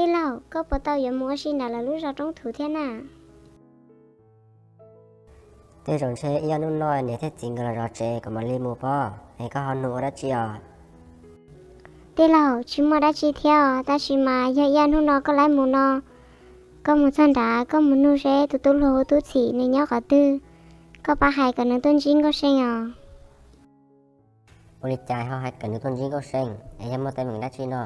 Tij laug, koj puas tau yuav mus ua si nram lawv lub zos Roob Thuv thiab na? Tej zaum ntshe ib ob hnub no niam thiab txiv nkawd los zov tsev, kuv mam li mus pob, es koj ho nug ua dab tsi os? Tij laug, tsis muaj dab tsi thiab os, tab sis mas yog ib ob hnub no koj laib mus no, koj mus txog nrad koj mus nug seb tus tub hluas hu Tub Txhim nws nyob qhov twg, koj pab hais kom nws tuaj ntsib Nkauj See os. Ua li cas ho hais kom nws tuaj ntsib Nkauj See, es yog muaj teeb meem dab tsi no?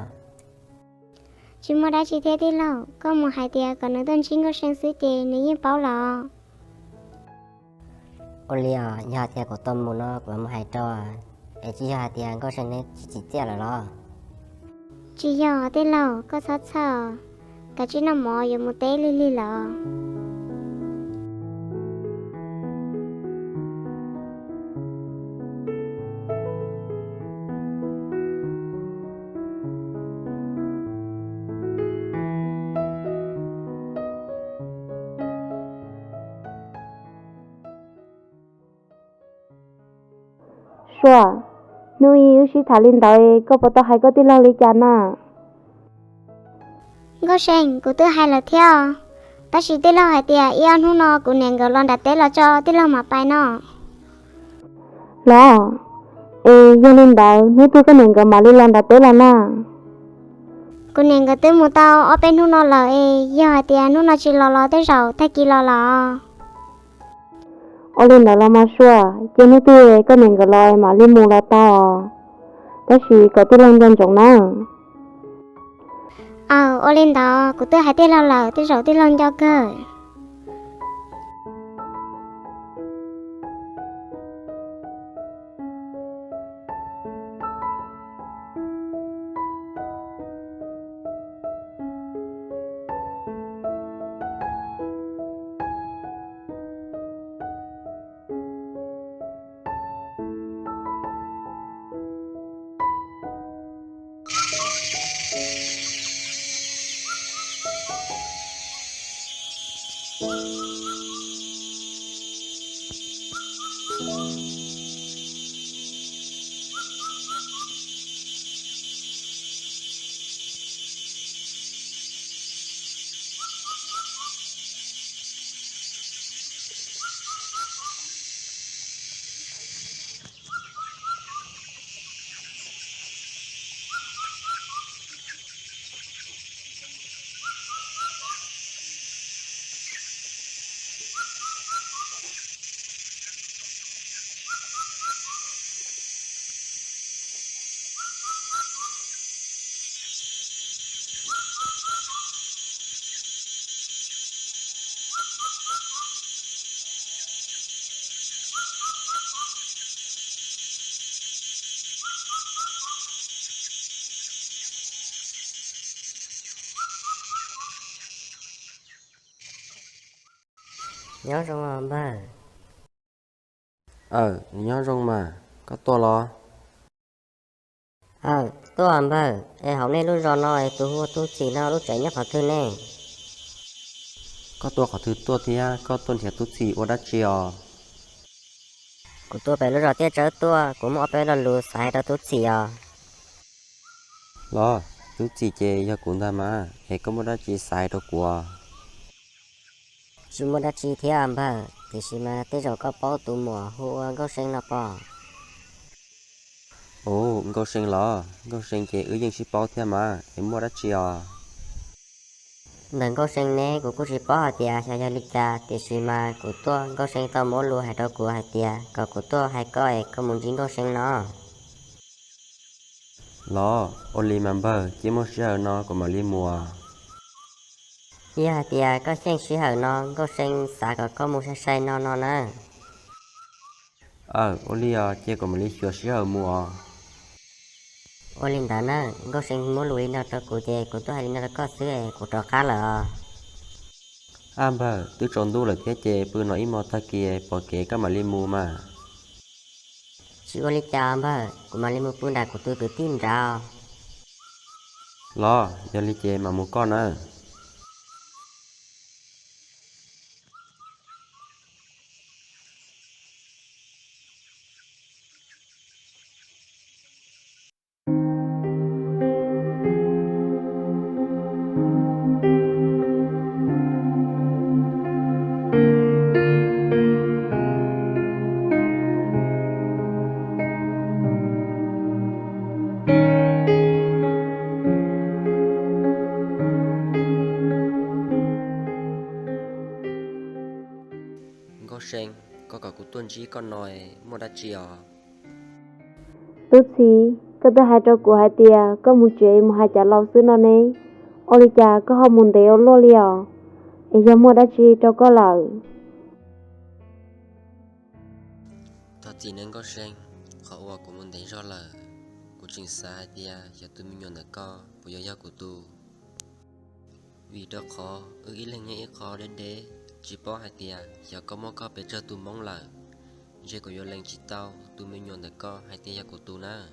Tsis muaj dab tsi thiab tij laug, koj mus hais tias kom nws tuaj ntsib Nkauj See xwb ces nws yeej paub los. Ua li os, yog hais tias kuv tau mus no kuv mam mus hais rau, es tsis yog hais tias Nkauj See nws tsis tsim txiaj lawm los? Tsis yog tij laug, koj txhob txhawj, kav tsij noj mov yuav mus teb lig lig lawm. Sua, hnub ib wb sib tham li ntawd, koj puas tau hais koj tij laug li cas na? Nkauj See, kuv twb hais lawm thiab os, tab sis tij laug hais tias ib ob hnub no kuv niam nkawd los nram teb los tso tij laug mam pais no. Los, es yog li ntawd hnub twg koj niam nkawd mam li los nram teb los na? Kuv niam nkawd twb mus tau ob peb hnub no lawm es yog hais tias hnub no tsis los los tej zaum tag kis los los. Ua li ntawd los mas Sua, cia hnub twg koj niam nkawd los mam li mus los tau, tab sis kom tij laug nco ntsoov na. Aw, ua li ntawd kuv twb hais tij laug lawm, tej zaum tij laug nco kawg. Nyob zoo os npawg. Aw, nyob zoo mas, koj tuaj los? Aw, tuaj npawg, es hauv nej lub zos no es tus hu ua Tub Txhim no lub tsev nyob qhov twg ne? Koj tuaj qhov twg tuaj thiab koj tuaj nrhiav Tub Txhim ua dab tsi os? Kuv tuaj pem lub zos Tiaj Tsawb tuaj, kuv muaj ob peb lo lus xav hais rau Tub Txhim os. Los, Tub Txhim ces yog kuv ntag mas, es koj muaj dab tsi xav hais rau kuv? Tsis muaj dab tsi thiab npawg, tiam sis mas tej zaum koj paub tus muam hu ua Nkauj See no pob? Ua, Nkauj See los? Nkauj See ces wb yeej sib paub thiab mas, es muaj dab tsi os? Ntawm Nkauj See ne kuv kuj tsis paub hais tias xyov yog li cas, tiam sis mas kuv tuaj Nkauj See tau muab lus hais rau kuv hais tias kom kuv tuaj hais koj es koj mus ntsib Nkauj See no. Los, ua li mas npawg, cia muaj sij hawm no kuv mam li mus. Yog hais tias koj xyeej sij hawm no Nkauj See xav kom koj mus sai sai no no na. Aw, ua li os, ces kuv mam li xyuas sij hawm mus os. Ua li ntawd na, Nkauj See muab lus li no rau kuv ces kuv tuaj hais li no rau koj xwb, kuv rov qab lawm os. Ab npawg, twb tsaus ntuj lawm thiab ces pw no ib hmos tag kis pom kev koj mam li mus mas. Tsis ua li cas npawg, kuv mam li mus pw nram kuv tus kwv tij nrad. Los, yog li ces mam mus koj nawb. See, koj kom kuv tuaj ntsib koj no muaj dab tsi os? Tub Txhis, koj twb hais rau kuv hais tias koj mus tsev mus hais cas los xwb no ne, ua li cas koj ho mus ntev ua luaj li os? Es yog muaj dab tsi rau koj lawm? Thov txim nawb Nkauj See, qhov uas kuv mus ntev zog lawm, kuv tseem xav hais tias xyov tus me nyuam ntawm koj puas yuav yog kuv tus. Vim rau qhov wb ib leeg nyob ib qho deb deb, tsis paub hais tias xyov koj muab koj pes tsawg tus hmoob lawm, ntshe kuv yuav lees tsis tau tus me nyuam ntawm koj hais tias yog kuv tus nawb.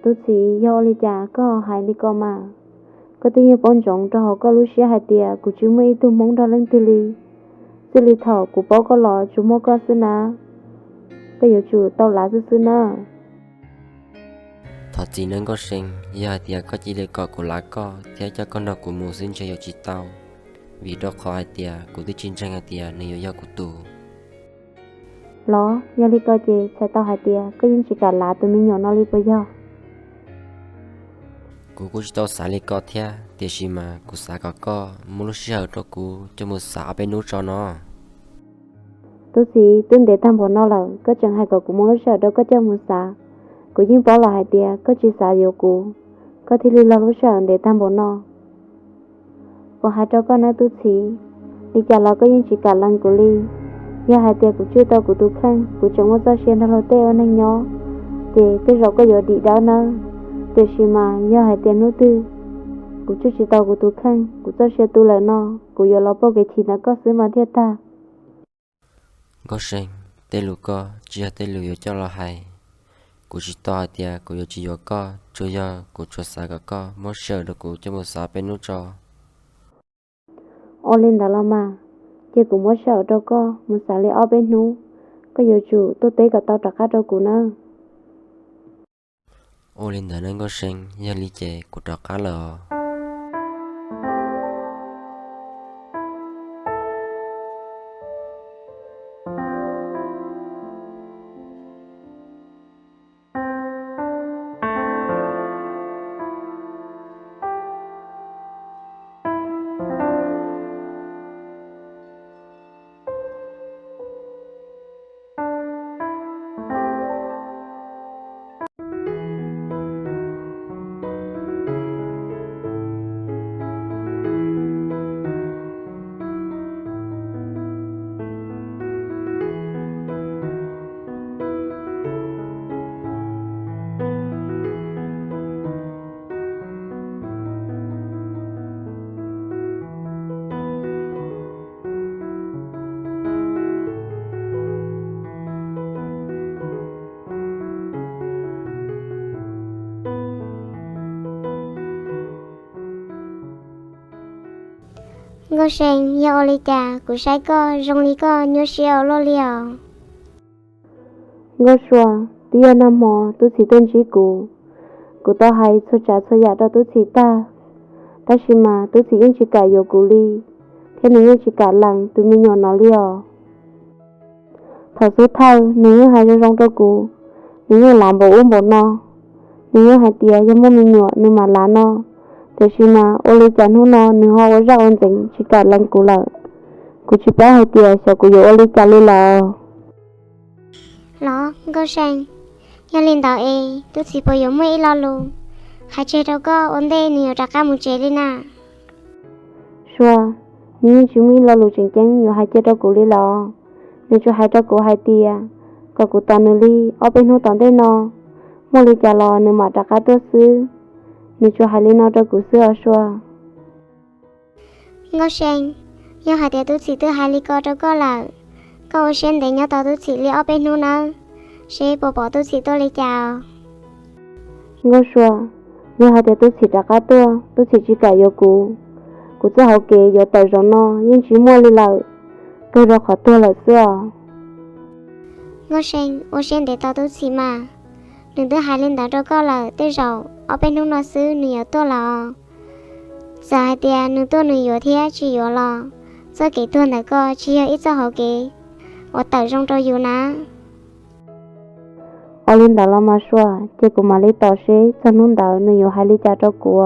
Tub Txhis, yog ua li cas koj ho hais li ko mas? Koj twb yeej paub ntsoov rau hauv koj lub siab hais tias kuv tsis muaj ib tug hmoob nrog leej twg li. Txij li thaum kuv paub koj los tsuas muaj koj xwb na, koj yuav tsum tau lav xwb xwb nawb. Thov txim nawb Nkauj See, yog hais tias koj cia li kom kuv lav koj thiab coj koj nrog kuv mus xwb ntshe yuav tsis tau, vim rau qhov hais tias kuv twb tsis ntseeg hais tias nws yuav yog kuv tus. Los yog li ko ces txhais tau hais tias koj yeej tsis kam lav tus me nyuam no li puas yog? Kuv kuj tsis tau xav li ko thiab, tiam sis mas kuv xav kom koj muab lub sij hawm rau kuv coj mus xav ob peb hnub tso no. Tub Txhis, twb ntev tag npaum no lawm koj tseem hais kom kuv muab lub sij hawm rau koj coj mus xav. Kuv yeej paub los hais tias koj tsis xav yuav kuv, koj thiaj li los lub sij hawm ntev tag npaum no. Kuv hais rau koj nawb Tub Txhis, li cas los koj yeej tsis kam lees kuv li. Yog hais tias kuv tswj tau kuv tus kheej, kuv tseem muaj txoj sia nrog luag tej ua neeg nyob, ces tej zaum koj yuav dim dawb nawb. Tiam sis mas yog hais tias hnub twg kuv tswj tsis tau kuv tus kheej, kuv txoj sia tu lawm no, kuv yuav los pauj kev chim ntawm koj xwb mas thiaj tag. Nkauj See, tej lus koj tsis yog tej lus yuav coj los hais. Kuv tsis tau hais tias kuv yuav tsis yuav koj, tsuas yog kuv tsuas xav kom koj muab sij hawm rau kuv coj mus xav peb hnub tso. Ua li ntawd los mas, ces kuv muab sij hawm rau koj mus xav li ob peb hnub, koj yuav tsum tuaj teb kom tau rov qab rau kuv nawb. Ua li ntawd nawb Nkauj See, yog li ces kuv rov qab lawm os. Nkauj See, yog ua li cas kuv saib koj zoo li koj nyuaj siab ua luaj li os? Nkauj Sua, twb yog nag hmo Tub Txhis tuaj ntsib kuv, kuv tau hais txhua tsav txhua yam rau Tub Txhis tag, tab sis mas Tub Txhis yeej tsis kam yuav kuv li, thiab nws yeej tsis kam lees tus me nyuam no li os. Thaum xub thawj nws yeej hais zoo zoo rau kuv, nws yeej lav npaum ub npaum no, nws yeej hais tias yog muaj me nyuam nws mam lav no, tiam sis mas ua li cas hnub no nws ho ua zaj ua ntxeev tsis kam lees kuv lawm. Kuv tsis paub hais tias xyov kuv yuav ua li cas li lawm. Los Nkauj See, yog li ntawd es Tub Txhis puas yuav muaj ib lo lus hais tseg rau koj ua ntej nws yuav rov qab mus tsev li na? Sua, nws yeej tsis muaj ib lo lus tseem ceeb yuav hais tseg rau kuv li lawm. Nws tsuas hais rau kuv hais tias kom kuv tos nws li ob peb hnub tom ntej no, muaj li cas los nws mam rov qab tuaj xwb. Nws tsuas hais li no rau kuv xwb os Sua. Nkauj See, yog hais tias Tub Txhis twb hais li ko rau koj lawm, koj ua siab ntev nyob tos Tub Txhis li ob peb hnub nawb, seb puas pom Tub Txhis tuaj li cas os. Nkauj Sua, yog hais tias Tub Txhis rov qab tuaj, Tub Txhis tsis kam yuav kuv, kuv txoj hauv kev yuav tawm zaum no yeej tsis muaj li lawm, kawg rau qhov tuag lawm xwb os. Nkauj See, ua siab ntev tos Tub Txhis mas, nws twb hais li ntawd rau koj lawm, tej zaum ob peb hnub no xwb nws yuav tuaj los. Txawm hais tias nws tuaj nws yuav thiab tsis yuav los, txoj kev tuag ntawm koj tsis yog ib txoj hauv kev uas tawm zoo rau yus na. Ua li ntawd los mas Sua, ces kuv mam li tos seb txog hnub ntawd nws yuav hais li cas rau kuv.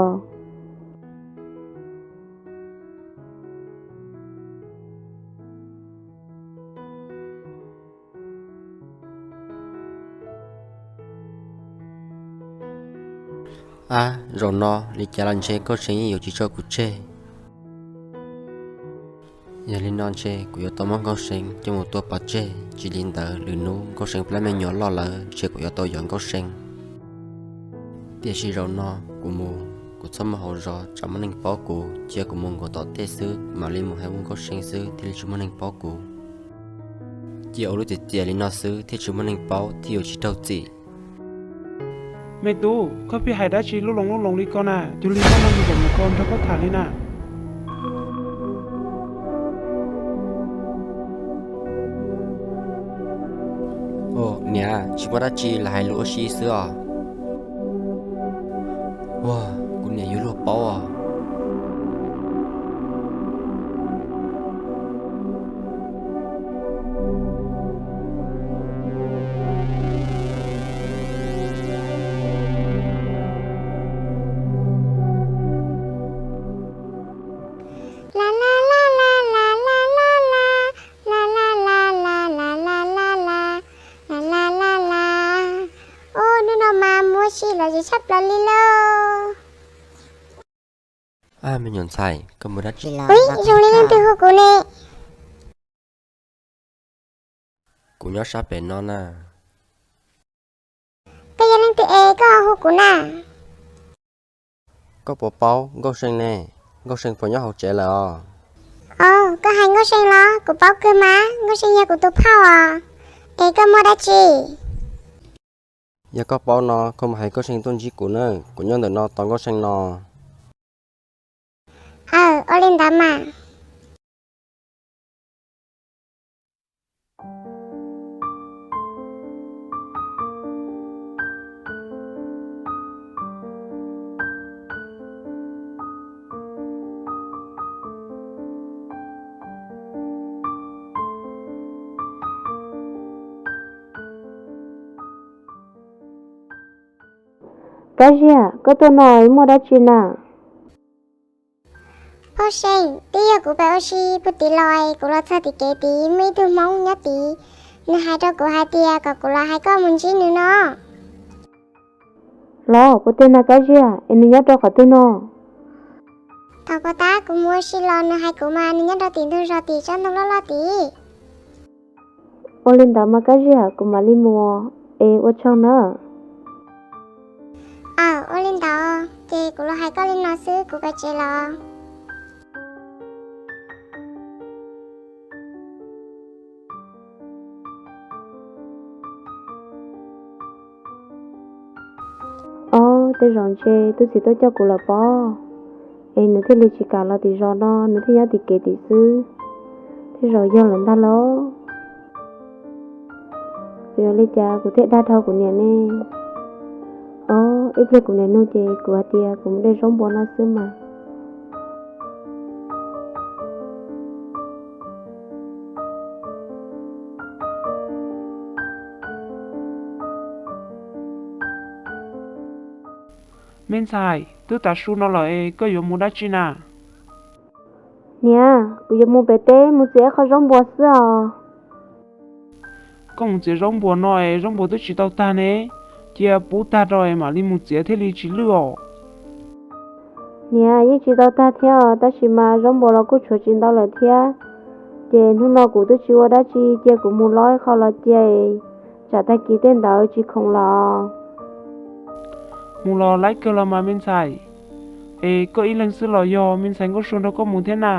Ab, zaum no li cas los ntshe Nkauj See yeej yuav tsis tso kuv tseg. Yog li no ntshe kuv yuav tau muab Nkauj See coj mus tua pov tseg, tsis li ntawd lwm hnub Nkauj See plab me nyuam loj lawm ntshe kuv yuav tau yos Nkauj See. Tiam sis zaum no kuv mus, kuv txhob muaj hauv zos tsam muaj neeg paub kuv, cia kuv mus nkaum tom tej xwb mam li mus hais ua Nkauj See xwb thiaj li tsis muaj neeg paub kuv. Cia ua lub txias txias li no xwb thiaj tsis muaj neeg paub thiaj yuav tsis raug txim. Me tub, koj pheej hais dab tsi lub loos lub loos li ko na? Cuag li koj no nws tseem mus ko nrog koj tham li na. Niam, tsis muaj dab tsi, lam hais lus ua si xwb os. Ua, kuv niam yuav luag paub os. Ub, hnub no mas muaj si los tsis tshaj plaws li lauj. Me nyuam ntxhais, koj mus dab tsi los? Ub, zoo li leej twg hu kuv ne? Kuv nyob sab pem no na. Koj yog leej twg es koj hu kuv na? Koj puas paub Nkauj See ne? Nkauj See puas nyob hauv tsev lawm os? Os, koj hais Nkauj See los? Kuv paub kawg mas, Nkauj See yog kuv tus phauj os. Es koj muaj dab tsi? Yog koj paub no koj mus hais Nkauj See tuaj ntsib kuv na, kuv nyob ntawm no tos Nkauj See no. Aw, ua li ntawd mas. Kab Ziag, koj tuaj no muaj dab tsi na? Nkauj See, twb yog kuv pem ua si puag tid los es kuv los txog tim kev tid muaj ib tug Hmoob nyob tid, nws hais rau kuv hais tias kom kuv los hais koj mus ntsib nws no. Los, puas tiag na Kab Ziag, es nws nyob rau qhov twg no? Thaum puag ta kuv mus ua si los nws hais kuv mas nws nyob rau tim ntug zos tim tsob ntoo loj loj tid. Ua li ntawd mas Kab Ziag, kuv mam li mus, es ua tsaug na. Aw, ua li ntawd ces kuv los hais koj li no xwb, kuv pem tsev los. Ob, tej zaum ntshe tub txiv tuaj coj kuv lawm pob, es nws thiaj li tsis kam los tim zos no, nws thiaj nyob tim kev tim xwb. Tej zaum yog lawm ntag lauj. Kuv yuav li cas kuv thiaj dag dhau kuv niam ne? Ob, ib pliag kuv niam nug ces kuv hais tias kuv mus de zaub npua no xwb mas. Me ntxhais, twb tav su no lawm es koj yuav mus dab tsi na? Niam, kuv yuav mus pem teb mus txiav ib qho zaub npua xwb os. Koj mus txiav zaub npua no es zaub npua twb tsis tau tag ne, cia pub tag rau es mam li mus txiav thiaj li tsis lwj os. Niam, yeej tsis tau tag thiab os, tab sis mas zaub npua los kuj tshuav tsis ntau lawm thiab, ces hnub no kuv twb tsis ua dab tsi, cia kuv mus lob ib qho los cia, tsam tag kis tej ntawd tsis khoom los. Mus los laib kawg los mas me ntxhais. Es koj ib leeg xwb los yog me ntxhais Nkauj Sua nrog koj mus thiab na?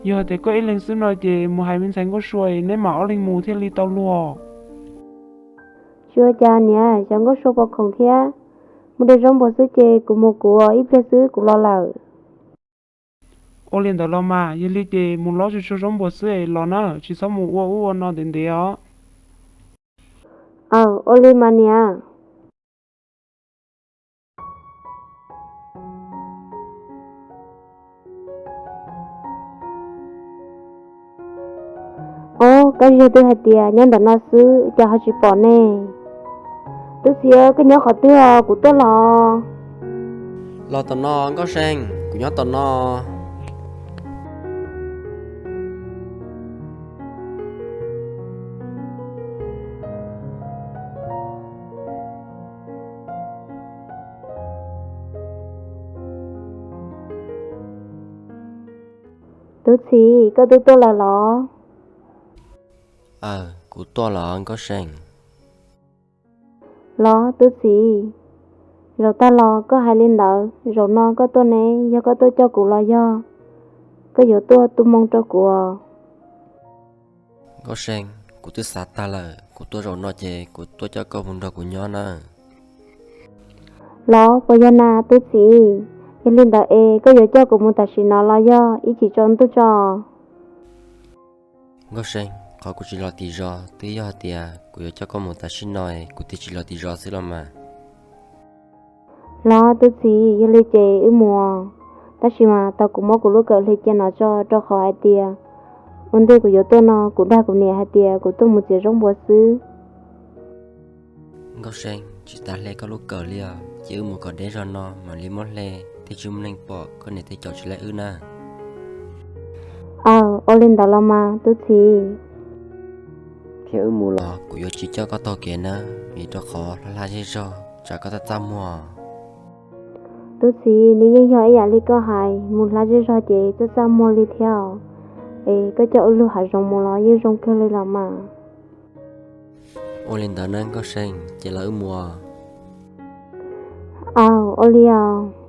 Yog tias koj ib leeg xwb no ces mus hais me ntxhais Nkauj Sua es neb mam ob leeg mus thiaj li tau luag. Tsis ua cas niam, xyov Nkauj Sua puas khoom thiab. Mus de zaub npua xwb ces kuv mus kuv, ib pliag xwb kuv los lawm. Ua li ntawd los mas, yog li ces mus lob tsuag tsuag zaub npua xwb es los na, tsis txhob mus ua ub ua no ntev ntev os. Aw, ua li mas niam. Ob, Kab Ziag twb hais tias nyob ntawm no xwb, cas ho tsis pom ne? Tub txiv, koj nyob qhov twg os, kuv tuaj los. Los tom no Nkauj See, kuv nyob tom no. Tub txiv, koj twb tuaj lawm los? Aw, kuv tuaj lawm Nkauj See. Los tub txiv, zaum tag los koj hais li ntawd, zaum no koj tuaj ne yog koj tuaj coj kuv los yog koj yuav tuaj tu moo rau kuv? Nkauj See, kuv twb xav tag lawm, kuv tuaj zaum no ces kuv tuaj coj koj mus nrog kuv nyob nawb. Los puas yog na tub txiv? Yog li ntawd es koj yuav coj kuv mus tam sim no los yog ib chim tsaus ntuj tso? Nkauj See, qhov kuv tsis los tim zos twb yog hais tias kuv yuav coj koj mus tam sim no es kuv thiaj tsis los tim zos xwb los mas. Los tub txiv, yog li ces wb mus. Tab sis mas tau kuv muab kuv lub kawm hle cia no tso, rau qhov hais tias ua ntej kuv yuav tuaj no kuv dag kuv niam hais tias kuv tuaj mus txiav zaub npua xwb. Nkauj See, tsis tas hle koj lub kawm li os, ces wb mus kom deb zog no mam li muab hle, thiaj tsis muaj neeg pom koj niam tej caum tsis laib wb na. Aw, ua li ntawd los mas tub txiv. Thiab wb mus los kuv yuav tsis coj koj taug kev nawb, vim rau qhov hla hla zej zog tsam koj txaj txaj muag. Tub txiv, nws yeej yog ib yam li koj hais, mus hla zej zog ces txaj txaj muag li thiab. Es koj coj wb lug hav zoov mus los yeej zoo kawg li los mas. Ua li ntawd nawb Nkauj See, ces los wb mus. Aw, ua li os.